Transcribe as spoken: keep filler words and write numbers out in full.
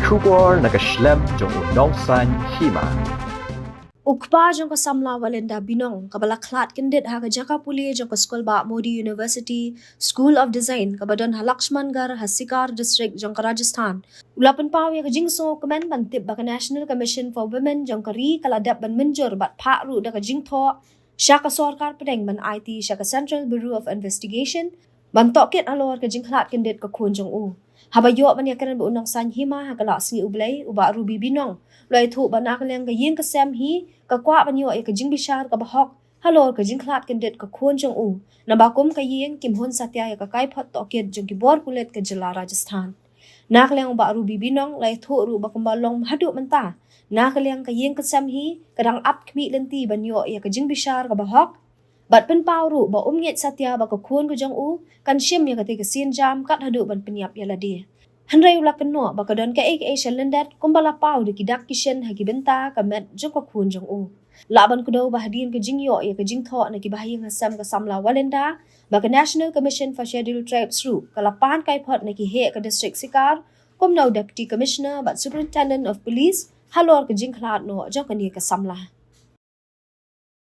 Khubor na ka shlem jong u Nongsaiñ Hima. U kpa jong ka samla Walinda Binong, kaba la khlad kyndit ha ka jaka pule jong ka skul bah Modi University School of Design, kaba don ha Lakshmangarh ha Sikar District jong ka Rajasthan, u la pynpaw ïa ka jingsngewkmen ban tip ba ka National Commission for Women jong ka ri ka la dep ban mynjur bad phah ruh da ka jingthoh sha ka sorkar pdeng ban aiti sha ka Central Bureau of Investigation ban tohkit halor ka jingkhlad kyndit ka khun jong u. Haba ïoh ban ïakren bad u Nongsaiñ Hima ha ka la sngi U Blei, u bah Ruby Binong u la ïathuh ba na ka liang ka ïing ka sem hi ka kwah ban ïoh ïa ka jingbishar kaba hok halor ka jingkhlad kyndit ka khun jong u, naba kum ka ïing kim hun satia ïa ka kaiphod tohkit jong ki bor pulit ka jylla Rajasthan. Na ka liang u bah Ruby Binong u la ïathuh ruh ba kumba long haduh mynta, na ka liang ka ïing ka sem hi ka dang ap khmih lynti ban ïoh ïa ka jingbishar kaba hok, bad pynpaw ruh ba um ngeit satia ba ka khun ka jong u kan shim ïa katei ka sienjam kat haduh ban pynïap ïa lade. Hynrei u la kynnoh ba ka don kaei kaei sha lyndet kumba la paw da ki dak ki shin ha ki bynta ka met jong ka khun jong u. Lah ban kdew ba hadien ka jingïoh ïa ka jingthoh na ki bahaïing hasem ka samla Walinda, ba ka National Commission for Scheduled Tribes ruh ka la pan kaiphod na ki heh ka District Sikar, kum na u Deputy Commissioner bad Superintendent of Police halor ka jingkhlad noh jong kane ka samla.